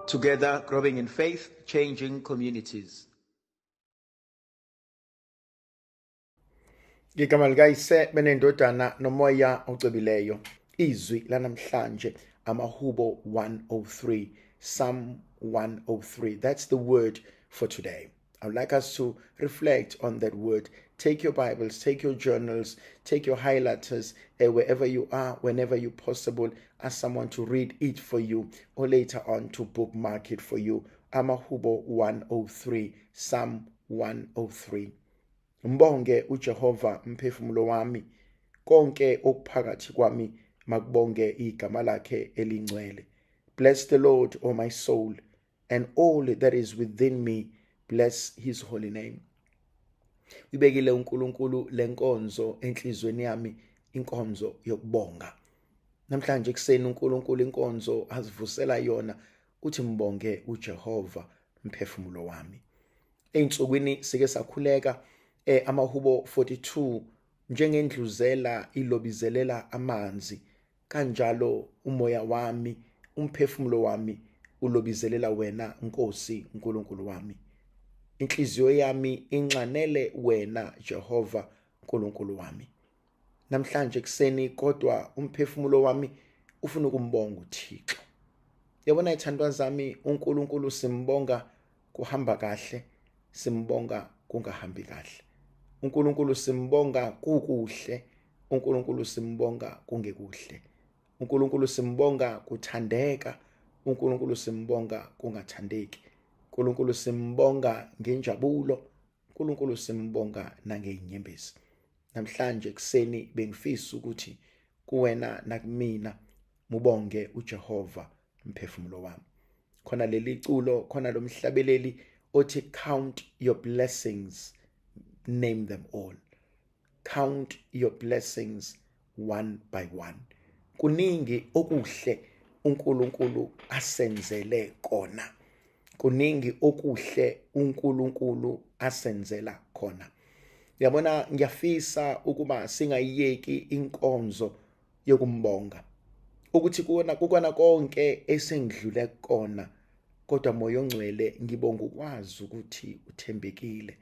Together, growing in faith, changing communities. Ngegama likaYise benendodana nomoya ocwebileyo. Izwi lanamhlanje amahubo 103, Psalm 103. That's the word for today. I would like us to reflect on that word. Take your Bibles, take your journals, take your highlighters, wherever you are, whenever you possible, ask someone to read it for you or later on to bookmark it for you. Amahubo 103, Psalm 103. Mbonge uJehova mphefumulo wami, konke okuphakathi kwami makubonge igama lakhe elingcwele. Bless the Lord, O my soul, and all that is within me, bless his holy name. Ibekile uNkulunkulu lenkonzo enhlizweni yami, inkonzo yokubonga. Namhlanje kuseni uNkulunkulu inkonzo azivusela yona uthi mbonge uJehova mphefumulo wami. Einsukwini sike sakhuleka amahubo 42 njengendluzela ilobizelela amanzi kanjalo umoya wami umphefumulo wami ulobizelela wena Nkosi uNkulunkulu wami. Inhliziyo yami inxanele wena Jehova uNkulunkulu wami. Namhlanje kuseni kodwa umphefumulo wami ufuna ukumbonga uThixo. Yabona ithandwa zami uNkulunkulu simbonga kuhamba kahle, simbonga kungahambi kahle. uNkulunkulu simbonga kukuhle, uNkulunkulu simbonga kungekuhle. uNkulunkulu simbonga kuthandeka, uNkulunkulu simbonga kungathandeki. uNkulunkulu simbonga ngenjabulo, uNkulunkulu simbonga nangeinyembezi. Namhlanje kuseni bengifisa ukuthi kuwena nakumina mubonge uJehova mphefumulo wami. Khona leli culo, khona lo mhlabeleli othi count your blessings, name them all. Count your blessings one by one. Kuningi okuhle uNkulunkulu asenzele kona. Kuningi okuhle uNkulunkulu asenzela khona. Uyabona ngiyafisa ukuba singayiyeki inkonzo yokumbonga. Ukuthi kuona kukona konke esengidlule kona kodwa moya ongcwele ngibonga ukwazi ukuthi uthembekile.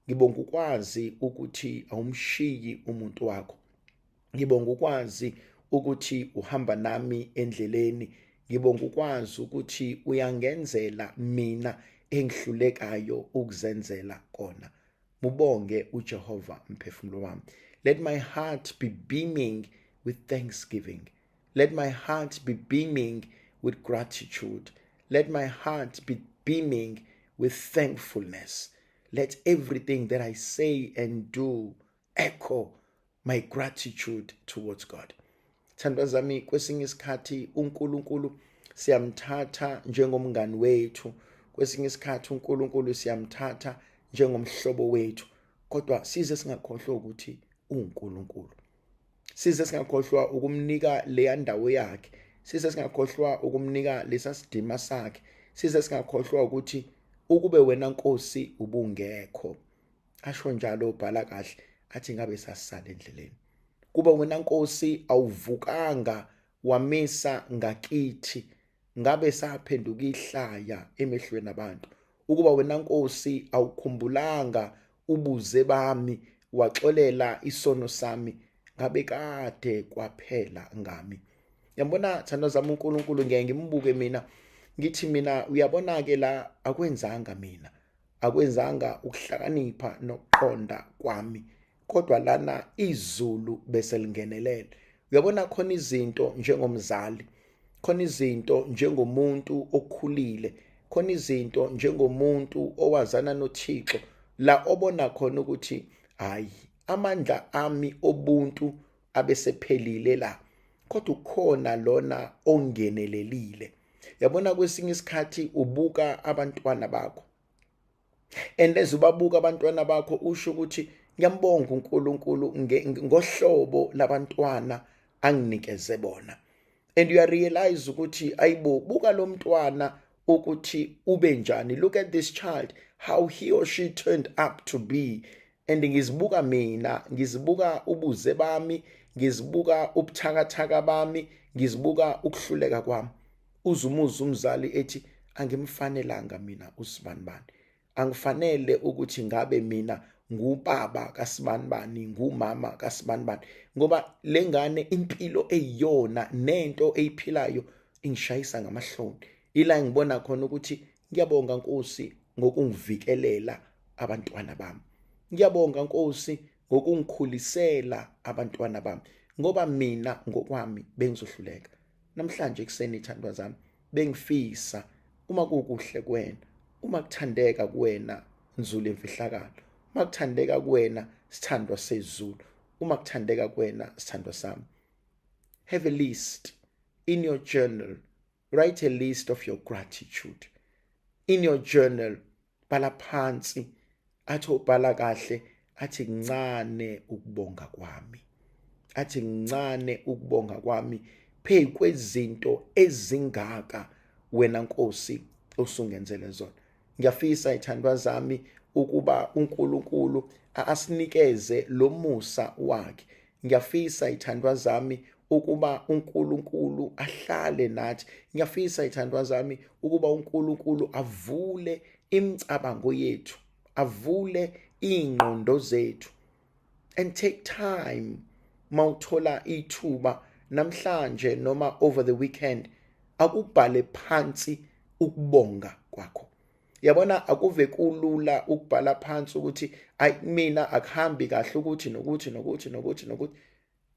Ngibonga ukwazi ukuthi awumshiyi umuntu wakho. Ngibonga ukwazi ukuthi uhamba nami endleleni. Ngibonga ukwazi ukuthi uyangenzela mina engihlulekayo ukuzenzela kona. Mubonge uJehova mphefumulo wami. Let my heart be beaming with thanksgiving. Let my heart be beaming with gratitude. Let my heart be beaming with thankfulness. Let everything that I say and do echo my gratitude towards God. Thandwa zami kwesinye isikhathi uNkulunkulu siyamthatha njengomngani wethu, kwesinye isikhathi uNkulunkulu siyamthatha njengomhlobo wethu, kodwa size singakhohlwa ukuthi uNkulunkulu. Size singakhohlwa ukumnika leya ndawo yakhe, size singakhohlwa ukumnika lesa sidima sakhe, size singakhohlwa ukuthi ukube wena Nkosi ubungekho. Asho njalo ubhala kahle athi ngabe sasala endleleni. Kuba wena Nkosi awuvukanga wamisa ngakithi, ngabe saphenduka ihlaya emehlweni abantu. Ukuba wena Nkosi awukhumbulanga ubuze bami waxolela isono sami, ngabe kade kwaphela ngami. Yabona thanda zami uNkulunkulu ngeke ngimbuke mina ngithi mina uyabona ke la akwenzanga mina, akwenzanga ukuhlakanipha nokuqonda kwami, kodwa lana izulu bese lingenelele. Uyabona khona izinto njengomzali, khona izinto njengomuntu okhulile, khona izinto njengomuntu owazana noThixo, la obona khona ukuthi hayi amandla ami obuntu abesephelile la, kodwa ukhona lona ongenelelile. Yabona kwesinye isikhathi ubuka abantwana bakho, and as ubabuka abantwana bakho usho ukuthi ngiyambonga uNkulunkulu ngohlobo labantwana anginikeze bona. And you realize ukuthi ayibo buka lo mntwana ukuthi ube njani. Look at this child, how he or she turned up to be. And ngizibuka mina, ngizibuka ubuze bami, ngizibuka ubuthakathaka bami, ngizibuka ukuhluleka kwami. Uzumuza umzali ethi Angimfanelanga mina usibanibani, angifanele ukuthi ngabe mina ngubaba kasibanibani, ngumama kasibanibani, ngoba lengane impilo eyiyona nento eyiphilayo ingishayisa ngamahloni. Ila ngibona khona ukuthi ngiyabonga Nkosi ngokungivikelela abantwana bami, ngiyabonga Nkosi ngokungikhulisela abantwana bami, ngoba mina ngokwami bengizohluleka. Namhlanje ekuseni, ithandwa zami, bengifisa uma kukuhle kuwena, uma kuthandeka kuwena nzulu imfihlakalo, uma kuthandeka kuwena sithandwa sezulu, uma kuthandeka kuwena sithandwa sami, have a list in your journal. Write a list of your gratitude in your journal. Bhala phansi, athi ubhala kahle, athi kuncane ukubonga kwami, athi kuncane ukubonga kwami phezu kwezinto ezingaka wena Nkosi osungenzele zona. Ngiyafisa, ithandwa zami, ukuba uNkulunkulu asinikeze lo musa wakhe. Ngiyafisa, ithandwa zami, ukuba uNkulunkulu ahlale nathi. Ngiyafisa, ithandwa zami, ukuba uNkulunkulu avule imicabango yethu, avule ingqondo zethu, and take time. Mawuthola ithuba namhlanje noma over the weekend, akubhale phansi ukubonga kwakho. Yabona, akuve kulula ukubhala phansi ukuthi ayi, mina akuhambi kahle ukuthi nokuthi nokuthi nokuthi nokuthi,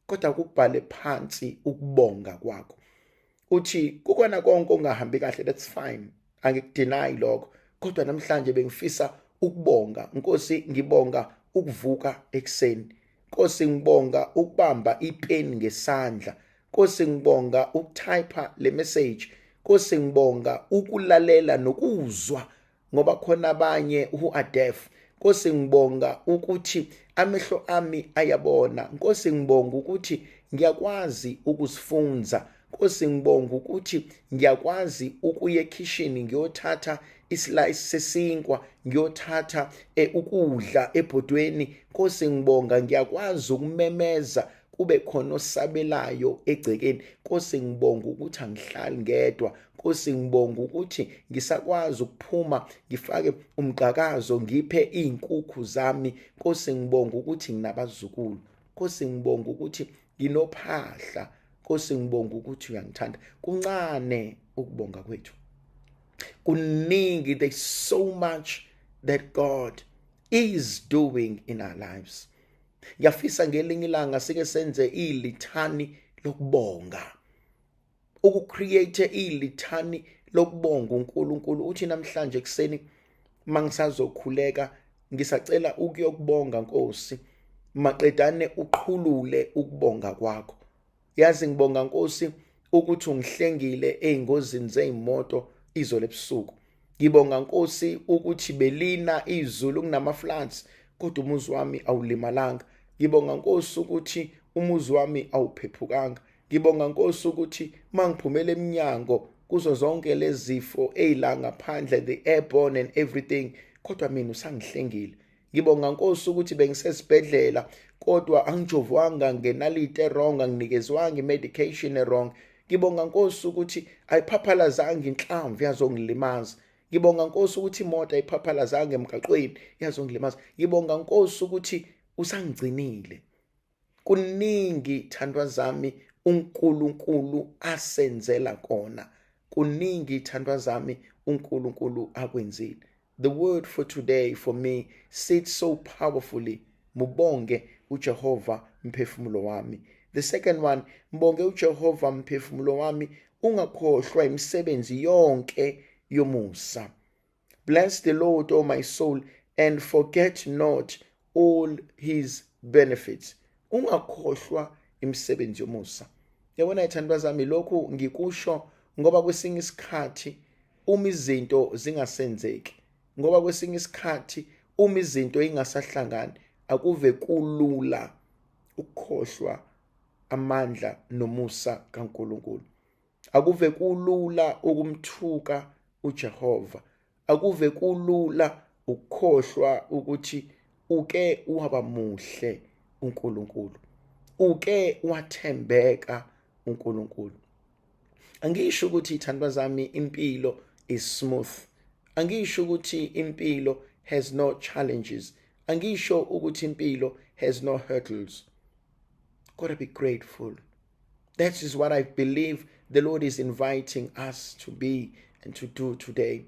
kodwa kubhale phansi ukubonga kwakho. Uthi kukona konke okungahambi kahle, that's fine, angikudeny lokho, kodwa namhlanje bengifisa ukubonga Nkosi. Ngibonga ukuvuka ekuseni Nkosi, ngibonga ukubamba ipeni ngesandla Nkosi, ngibonga ukutype le message Nkosi, ngibonga ukulalela nokuzwa ngoba khona abanye who are deaf. Nkosi, ngibonga ukuthi amehlo ami ayabona. Nkosi, ngibonga ukuthi ngiyakwazi ukusifunza. Nkosi, ngibonga ukuthi ngiyakwazi ukuya ekhishini ngiyothatha islice sesinkwa, ngiyothatha ukudla ebhodweni. Nkosi, ngibonga ngiyakwazi ukumemeza kube khona osabelayo egcekeni. Nkosi, ngibonga ukuthi angihlali ngedwa. Nkosi, ngibonga ukuthi ngisakwazi ukuphuma ngifake umgqakazo ngiphe iy'nkukhu zami. Nkosi, ngibonga ukuthi nginabazukulu. Nkosi, ngibonga ukuthi nginophahla. Nkosi, ngibonga ukuthi uyangithanda. Kuncane ukubonga kwethu, kuningi. There's so much that God is doing in our lives. Ngiyafisa ngelinye ilanga sike senze ilithani lokubonga, ukucreate ilithani lokubonga uNkulunkulu. Uthi namhlanje ekseni mangisazokhuleka, ngisacela ukuyokubonga Nkosi, maqedane uqhulule ukubonga kwakho. Yazi, ngibonga Nkosi ukuthi ungihlengile ey'ngozini zey'moto izolo ebusuku. Ngibonga Nkosi ukuthi belina izulu kunama-floods, kodwa umuzi wami awulimalanga. Ngibonga Nkosi ukuthi umuzi wami awuphephukanga. Ngibonga Nkosi ukuthi mangiphumela eminyango, kuzo zonke lezi zifo eyila ngaphandle, the airborne and everything, kodwa mina usangihlengile. Ngibonga Nkosi ukuthi bengisesibhedlela, kodwa angijovwanga ngenaliti ewrong, anginikezwanga i-medication ewrong. Ngibonga Nkosi ukuthi ayiphaphalazanga inhlamvu yazongilimaza. Ngibonga Nkosi ukuthi imoto ayiphaphalaza emgaqweni yazongilimaza. Ngibonga Nkosi ukuthi usangigcinile. Kuningi, thandwa zami, uNkulunkulu asenzela kona. Kuningi, thandwa zami, uNkulunkulu akwenzile. The word for today for me sits so powerfully: mubonge uJehova, mphefumulo wami. The second one: mbonge uJehova, mphefumulo wami, ungakhohlwa imisebenzi yonke yomusa. Bless the Lord, O my soul, and forget not all his benefits. Ungakhohlwa imisebenzi yomusa. Yabona, ithandwa zami, lokhu ngikusho ngoba kwesinye isikhathi uma izinto zingasenzeki, ngoba kwesinye isikhathi uma izinto ingasahlangani, akuve kulula ukukhohlwa amandla nomusa kaNkuluNkulu. Akuve kulula ukumthuka uJehova. Akuve kulula ukukhohlwa ukuthi uke waba muhle uNkulunkulu, uke wathembeka uNkulunkulu. Angisho ukuthi, ithandwa zami, impilo is smooth. Angisho ukuthi impilo has no challenges. Angisho ukuthi impilo has no hurdles. Gotta be grateful. That is what I believe the Lord is inviting us to be and to do today.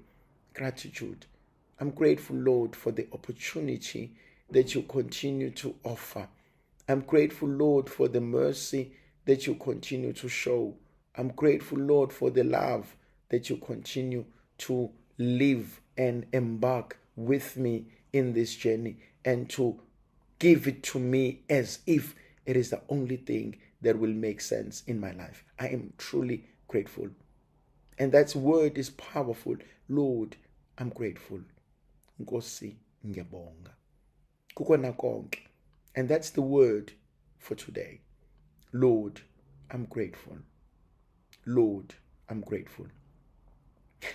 Gratitude. I'm grateful, Lord, for the opportunity that you continue to offer. I'm grateful, Lord, for the mercy that you continue to show. I'm grateful, Lord, for the love that you continue to live and embark with me in this journey and to give it to me as if it is the only thing that will make sense in my life. I am truly grateful. And that word is powerful. Lord, I'm grateful. Nkosi ngiyabonga. Kukona konke. And that's the word for today. Lord, I'm grateful. Lord, I'm grateful.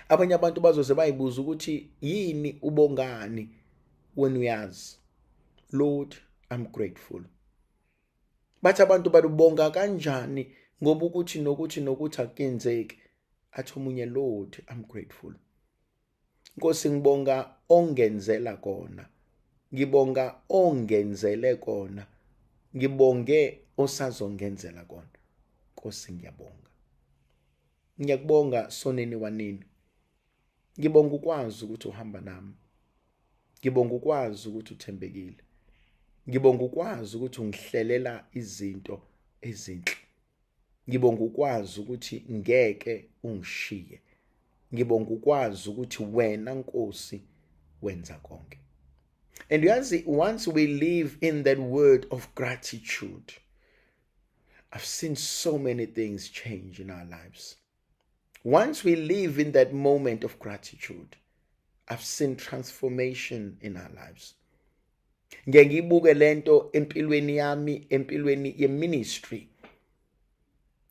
Abanye abantu bazoze bayibuza ukuthi yini ubongani wena uyazi. Lord, I'm grateful. Bathi abantu balubonga kanjani ngoba ukuthi nokuthi nokuthi akuyenzeki. Athi omunye, Lord, I'm grateful. Nkosi ngibonga ongenzela kona. Ngibonga ongenzele kona. Ngibonge osazongenzela kona. Nkosi ngiyabonga. Ngiyakubonga soneni wanini. Ngibonga ukwazi ukuthi uhamba nami. Ngibonga ukwazi ukuthi uthembekile. Ngibonga ukwazi ukuthi ungihlelela izinto ezinhle. Ngibonga ukwazi ukuthi ngeke ungishiye. Ngibonga ukwazi ukuthi wena Nkosi wenza konke. And uyazi, once we live in that word of gratitude, I've seen so many things change in our lives. Once we live in that moment of gratitude, I've seen transformation in our lives. Ngeke ngibuke lento empilweni yami, empilweni ye-ministry.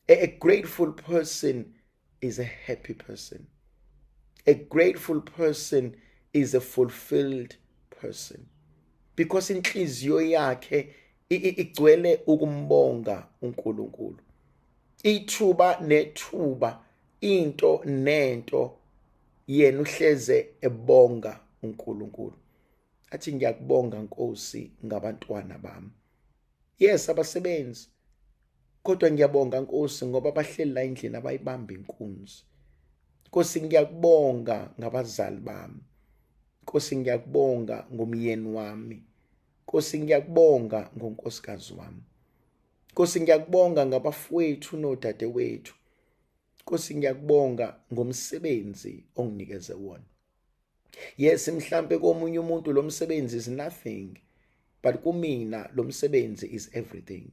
A grateful person is a happy person. A grateful person is a fulfilled person. Because inhliziyo yakhe igcwele ukumbonga uNkulunkulu. Ithuba nethuba, into nento, yena uhleze ebonga uNkulunkulu. Athi ngiyakubonga Nkosi ngabantwana bami. Yes, abasebenzi. Kodwa ngiyabonga Nkosi ngoba bahleli la endlini abayibamba inkunzi. Nkosi ngiyakubonga ngabazali bami. Nkosi ngiyakubonga ngomyeni wami. Nkosi ngiyakubonga ngonkosikazi wami. Nkosi ngiyakubonga ngabafowethu nodadewethu. Nkosi ngiyakubonga ngomsebenzi onginikeze wona. Yes, mhlambe komunye umuntu lo msebenzi is nothing, but kumina lo msebenzi is everything.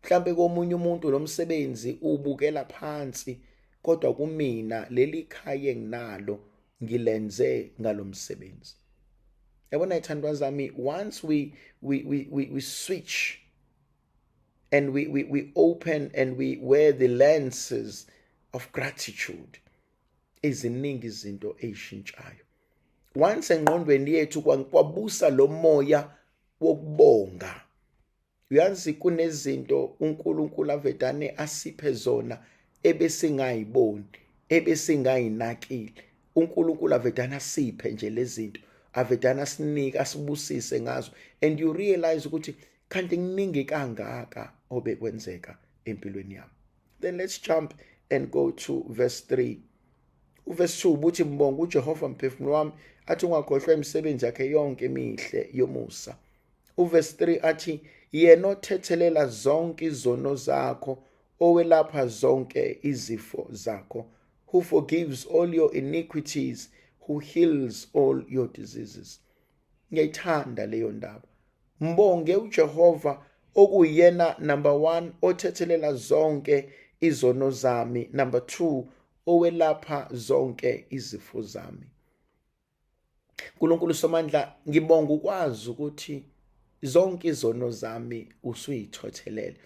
Mhlambe komunye umuntu lo msebenzi ubukela phansi, kodwa kumina leli khaya enginalo ngilenze ngalomsebenzi. Yabona ithandwa zami, once we switch and we open and we wear the lenses of gratitude, eziningi izinto ezishintshayo. Once engqondweni yethu kwabusa lo moya wokubonga, uyazi kunezinto uNkulunkulu avedane asiphe zona ebesingayiboni, ebesingayinakile. uNkulunkulu avedane asiphe nje lezi zinto, avedane asinike, asibusise ngazo, and you realize ukuthi kanti kuningi kangaka obekwenzeka empilweni yami. Then let's jump and go to verse 3. Uverse 2 ubuthi mbonga uJehova mphefumulo wami, athi ungakhohlwa imisebenzi yakhe yonke emihle yomusa. Uverse 3 athi yena othethelela zonke izono zakho, owelapha zonke izifo zakho, who forgives all your iniquities, who heals all your diseases. Ngiyayithanda leyo ndaba. Mbonge uJehova okuyena number 1 othethelela zonke izono zami, number 2 owelapha zonke izifo zami. uNkulunkulu Somandla, ngibonga ukwazi ukuthi zonke izono zami usuyithothelele.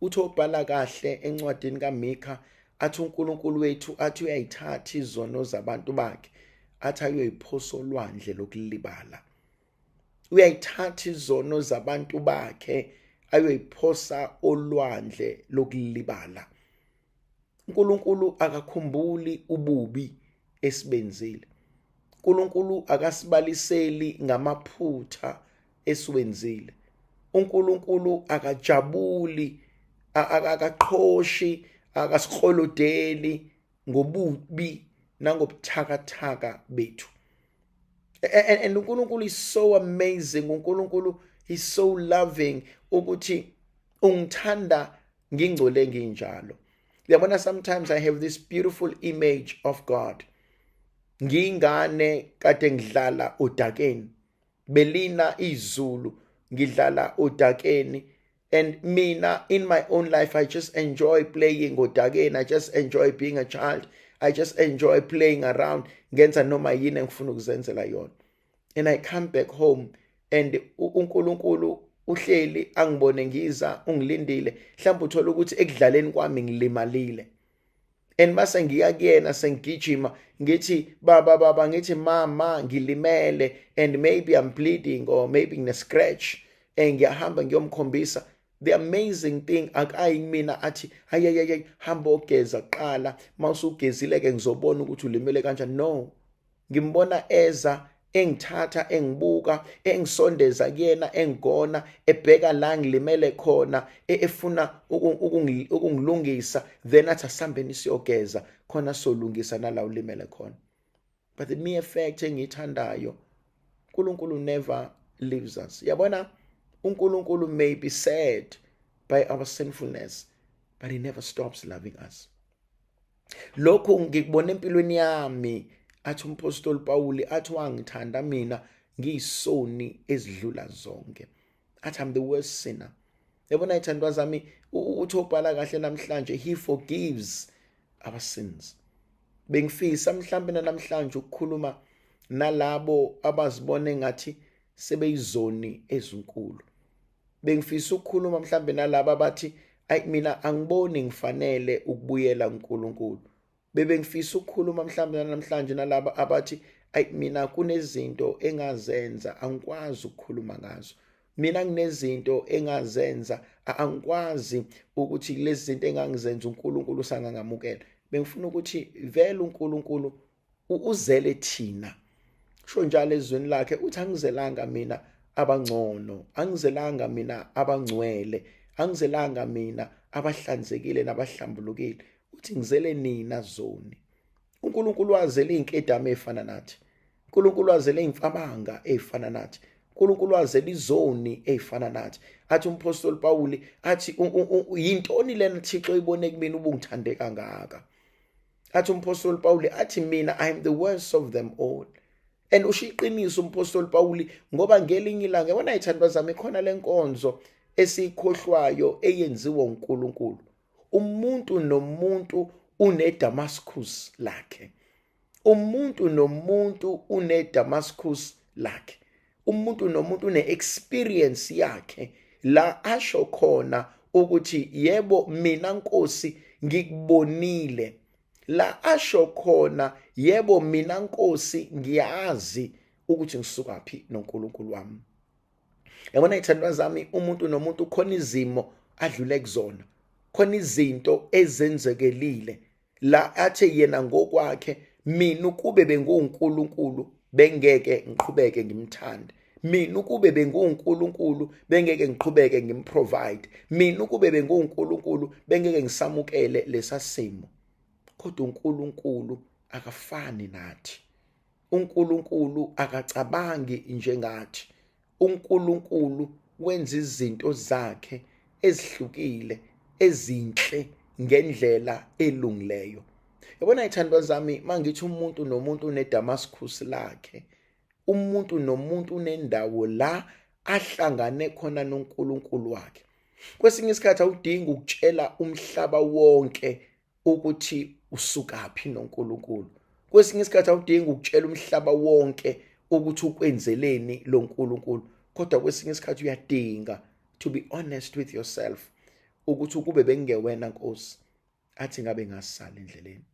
Uthi obhala kahle encwadini kaMika athi uNkulunkulu wethu athi uyayithatha izono zabantu bakhe athi ayoyiphosa olwandle lokulibala. Uyayithatha izono zabantu bakhe ayoyiphosa olwandle lokulibala. uNkulunkulu akakhumbuli ububi esibenzile. uNkulunkulu akasibaliseli ngamaphutha esiwenzile. uNkulunkulu akajabuli, akaqhoshi, akasikrolodeli ngobubi nangobuthakathaka bethu. And uNkulunkulu is so amazing, uNkulunkulu is so loving ukuthi ungithanda ngingcole nginjalo. Uyabona, sometimes I have this beautiful image of God. Ngiyingane kade ngidlala odakeni, belina izulu, ngidlala odakeni, and mina in my own life I just enjoy playing odakeni. I just enjoy being a child. I just enjoy playing around, ngenza noma yini engifuna ukuzenzela yona. And I come back home and uNkulunkulu uhleli angibone ngiza, ungilindile. Mhlawumbe uthola ukuthi ekudlaleni kwami ngilimalile, and mase ngiya kuyena sengigijima, ngithi, "Baba, baba," ngithi, "Mama, ngilimele," and maybe I'm bleeding or maybe ngine scratch, and ngiyahamba ngiyomkhombisa. The amazing thing, akayi kumina athi, "Hayi, hamba ogeza kuqala, mawusugezile ke ngizobona ukuthi ulimele kanjani." No, ngimbona eza, engithatha, engibuka, engisondeza kuyena, engigona, ebheka la ngilimele khona, efuna ukungilungisa, then athi, "Asambeni siyogeza khona solungisa nala ulimele khona." But the mere fact engiyithandayo, uNkulunkulu never leaves us. Yabona, uNkulunkulu may be sad by our sinfulness, but he never stops loving us. Lokhu ngikubona empilweni yami. Athi umpostoli Pauli, athi, "Wangithanda mina ngiyisoni ezidlula zonke." Athi, "I'm the worst sinner." Yabona, ithandwa zami, uthi obhala kahle namhlanje, he forgives our sins. Bengifisa mhlambe namhlanje ukukhuluma nalabo abazibona engathi sebeyizoni ezinkulu. Bengifisa ukukhuluma mhlambe nalabo abathi, "Ayi, mina angiboni ngifanele ukubuyela kuNkulunkulu." Bebengifisa ukukhuluma mhlambe namhlanje nalabo abathi, "Ayi, mina kunezinto engazenza angikwazi ukukhuluma ngazo. Mina kunezinto engazenza, angikwazi ukuthi lezi zinto engangizenza uNkulunkulu usangangamukela." Bengifuna ukuthi vele uNkulunkulu uzele thina. Sho njalo ezweni lakhe, uthi, "Angizelanga mina abangcono, angizelanga mina abangcwele, angizelanga mina abahlanzekile nabahlambulukile," uthi, "ngizele nina zoni." uNkulunkulu wazele inkedama efana nathi. uNkulunkulu wazele imfabanga efana nathi. uNkulunkulu wazele izoni ezifana nathi. Athi umpostoli Pauli, athi, "Yintoni lena, Thixo, ibone kumina ubungithande kangaka?" Athi umpostoli Pauli, athi, "Mina I am the worst of them all." And usho iqiniso umpostoli Pauli, ngoba ngelinye ilanga, yabona, ithandwa zami, khona lenkonzo esiyikhohlwayo eyenziwa uNkulunkulu. Umuntu nomuntu uneDamascus lakhe. Umuntu nomuntu uneDamascus lakhe. Umuntu nomuntu une-experience yakhe la asho khona ukuthi, "Yebo, mina Nkosi ngikubonile." La asho khona, "Yebo, mina Nkosi ngiyazi ukuthi ngisukaphi noNkulunkulu wami." Yabona, ithandwa zami, umuntu nomuntu khona izimo adlule kuzona, khona izinto ezenzekelile la athe yena ngokwakhe, "Mina ukube benguNkulunkulu bengeke ngiqhubeke ngimthande. Mina ukube benguNkulunkulu bengeke ngiqhubeke ngimprovide. Mina ukube benguNkulunkulu bengeke ngisamukele lesa simo." Kodwa uNkulunkulu akafani nathi. uNkulunkulu akacabangi njengathi. uNkulunkulu wenza izinto zakhe ezihlukile, ezinhle, ngendlela elungileyo. Yabona, ithandwa zami, mangithi umuntu nomuntu uneDamascus lakhe, umuntu nomuntu unendawo la ahlangane khona noNkulunkulu wakhe. Kwesinye isikhathi awudingi ukutshela umhlaba wonke ukuthi usukaphi noNkulunkulu. Kwesinye isikhathi awudingi ukutshela umhlaba wonke ukuthi ukwenzeleni lo nkulunkulu, kodwa kwesinye isikhathi uyadinga to be honest with yourself ukuthi, "Ukube bengewena, Nkosi," athi, "ngabe ngasala endleleni.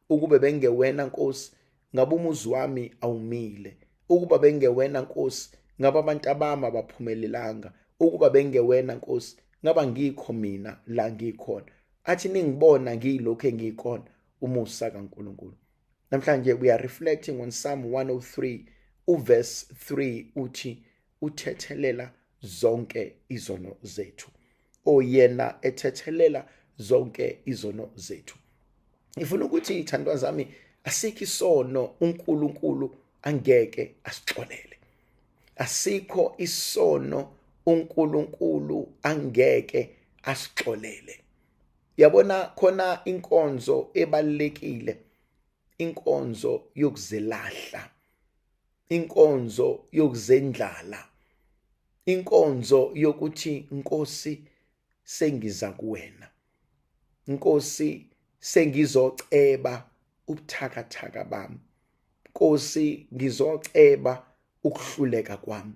Ukube bengewena, Nkosi, ngabe umuzi wami awumile. Ukuba bengewena, Nkosi, ngabe abantu abami abaphumelelanga. Ukuba bengewena, Nkosi, ngaba ngikho mina la ngikhona." Athi, "Ningibona ngiyilokhu engiyikhona, umusa kaNkulunkulu." Namhlanje we are reflecting on Psalm 103 uverse 3, uthi uthethelela zonke izono zethu. Oyena ethethelela zonke izono zethu. Ngifuna ukuthi, ithandwa zami, asikho isono uNkulunkulu angeke asixolele. Asikho isono uNkulunkulu angeke asixolele. Yabona, khona inkonzo ebalekile, inkonzo yokuzelahla, inkonzo yokuzendlala, inkonzo yokuthi, "Nkosi, sengiza kuwena. Nkosi, sengizoceba ubuthakathaka bami. Nkosi, ngizoceba ukuhluleka kwami.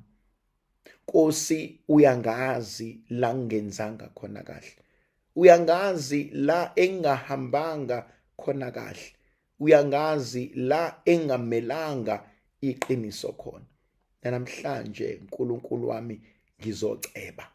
Nkosi, uyangazi la ngingenzanga khona kahle. Uyangazi la engahambanga khona kahle. Uyangazi la engamelanga iqiniso khona. Namhlanje, uNkulunkulu wami, ngizoceba."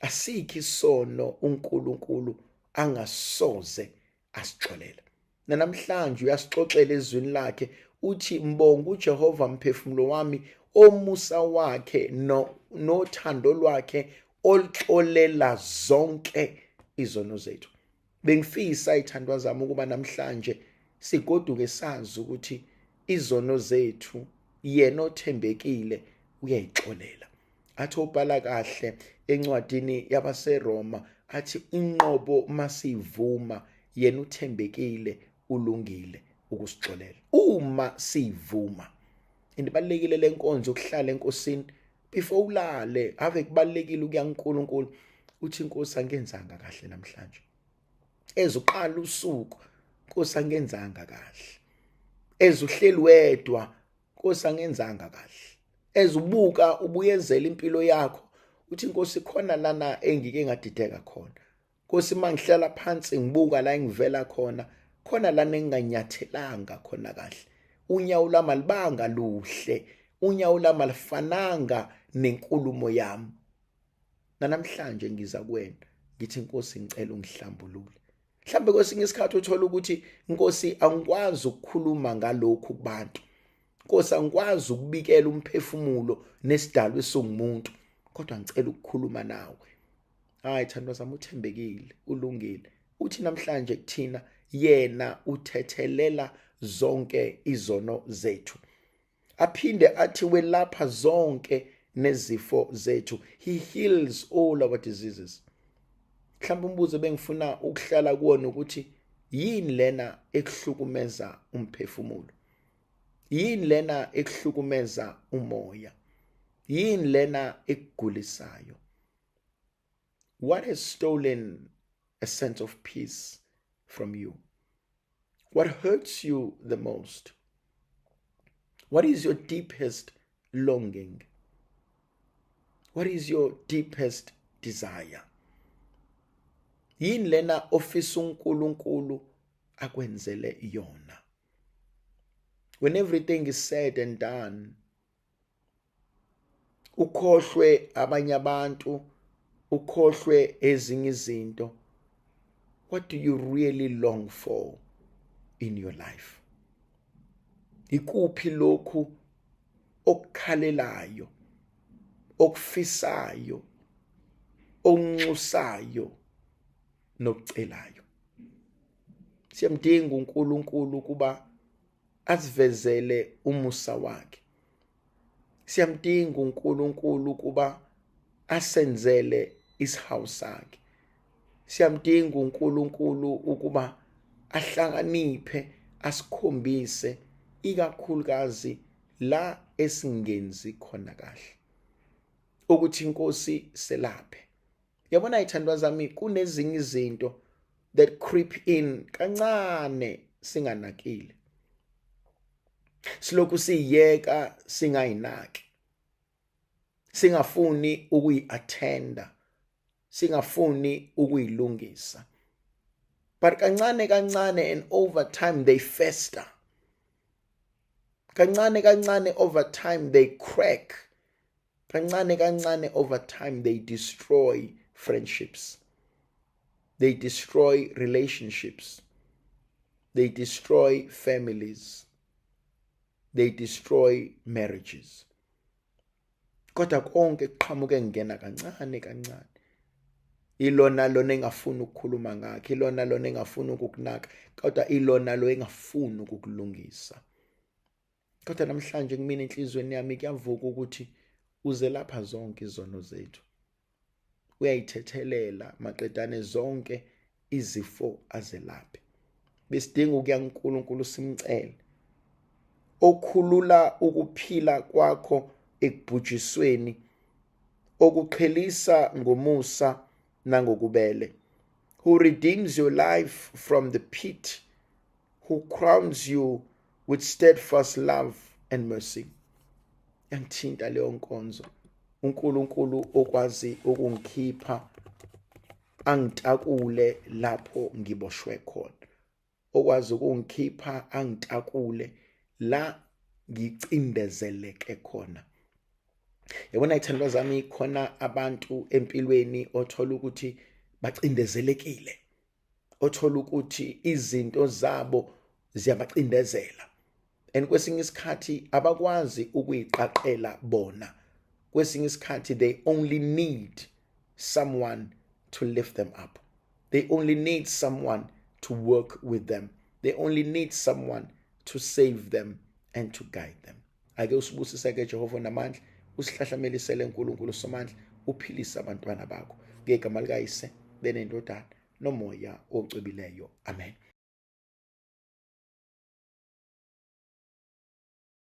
Asikho isono uNkulunkulu angasoze asixolela. Namhlanje uyasixoxela ezwini lakhe, uthi, "Mbonga uJehova, mphefumulo wami, omusa wakhe no nothando lwakhe oluxolela zonke izono zethu." Bengifisa, ithandwa zami, ukuba namhlanje sigoduke sazi ukuthi izono zethu yena othembekile uyayixolela. Athi obhala kahle encwadini yabaseRoma, athi inqobo masivuma, yena uthembekile, ulungile ukusixolela uma sivuma. Ibalulekile lenkonzo ukuhlala enkosini before ulale. Ave kubalulekile ukuya kuNkulunkulu, uthi, "Inkosi, angenzanga kahle namhlanje." Ezuqala usuku, "Nkosi, angenzanga kahle." Ezuhleli wedwa, "Nkosi, angenzanga kahle." Ezubuka ubuyezela impilo yakho, uthi, "Inkosi, khona lana engike ngadideka khona. Nkosi, mangihlala phansi ngibuka la engivela khona, khona lana enginganyathelanga khona kahle. Unyawo lwami alibanga luhle, unyawo lwami alifananga nenkulumo yami. Namhlanje ngiza kuwena, ngithi, Inkosi, ngicela ungihlambulule." Mhlambe kwesinye isikhathi uthola ukuthi, "Inkosi, angikwazi ukukhuluma ngalokhu kubantu. Nkosi, angikwazi ukubikela umphefumulo nesidalwa esingumuntu, kodwa ngicela ukukhuluma nawe." Hayi, thandwa sami, uthembekile, ulungile. Uthi namhlanje kuthina yena uthethelela zonke izono zethu. Aphinde athi welapha zonke nezifo zethu. He heals all our diseases. Mhlawumbe umbuzo bengifuna ukuhlala kuwona ukuthi yini lena ekuhlukumeza umphefumulo? Yini lena ekuhlukumeza umoya? Yini lena ekugulisayo? What has stolen a sense of peace from you? What hurts you the most? What is your deepest longing? What is your deepest desire? Yini lena ofisa uNkulunkulu akwenzele yona? When everything is said and done, ukhohlwe abanye abantu, ukhohlwe ezinye izinto, what do you really long for in your life? Ikuphi lokhu okukhalelayo, okufisayo, okunxusayo nokucelayo? Siyamdinga uNkulunkulu kuba asivezele umusa wakhe. Siyamdinga uNkulunkulu kuba asenzele isihawu sakhe. Siyamdinga uNkulunkulu ukuba ahlakaniphe, asikhombise ikakhulukazi la esingenzi khona kahle, ukuthi inkosi selaphe. Yabona, ithandwa zami, kunezinye izinto that creep in kancane singanakile, silokhu siyeka, singayinaki, singafuni ukuyi-attenda, singafuni ukuyilungisa, but kancane kancane and over time they fester. Kancane kancane, over time they crack. Kancane kancane, over time they destroy friendships, they destroy relationships. They destroy families. They destroy marriages. Kodwa konke kuqhamuke ngena kancane kancane. Ilona lona engafuni ukukhuluma ngakhe, ilona lona engafuni ukukunaka, kodwa ilona lo engafuni ukukulungisa. Kodwa namhlanje kumina enhliziyweni yami kuyavuka ukuthi uze lapha zonke izono zethu. Uyayithethelela maqedane zonke izifo azelaphe. Besidinga ukuya kuNkulunkulu simcele okhulula ukuphila kwakho ekubhujisweni, okuqhelisa ngomusa nangokubele, who redeems your life from the pit, who crowns you with steadfast love and mercy. Yangithinta leyo nkonzo. uNkulunkulu okwazi ukungikhipha angitakule lapho ngiboshwe khona, okwazi ukungikhipha angitakule la ngicindezeleke khona. Yabona ithandwa zami, khona abantu empilweni othola ukuthi bacindezelekile, othola ukuthi izinto zabo ziyabacindezela, and kwesinye isikhathi abakwazi ukuyiqaqela bona. Kwesinye isikhathi they only need someone to lift them up, they only need someone to work with them, they only need someone to save them and to guide them. Ake usibusise-ke Jehova namandla, usihlahlamelisele uNkulunkulu Somandla, uphilise abantwana bakho ngegama likaYise benendodana noMoya Ocwebileyo. Amen.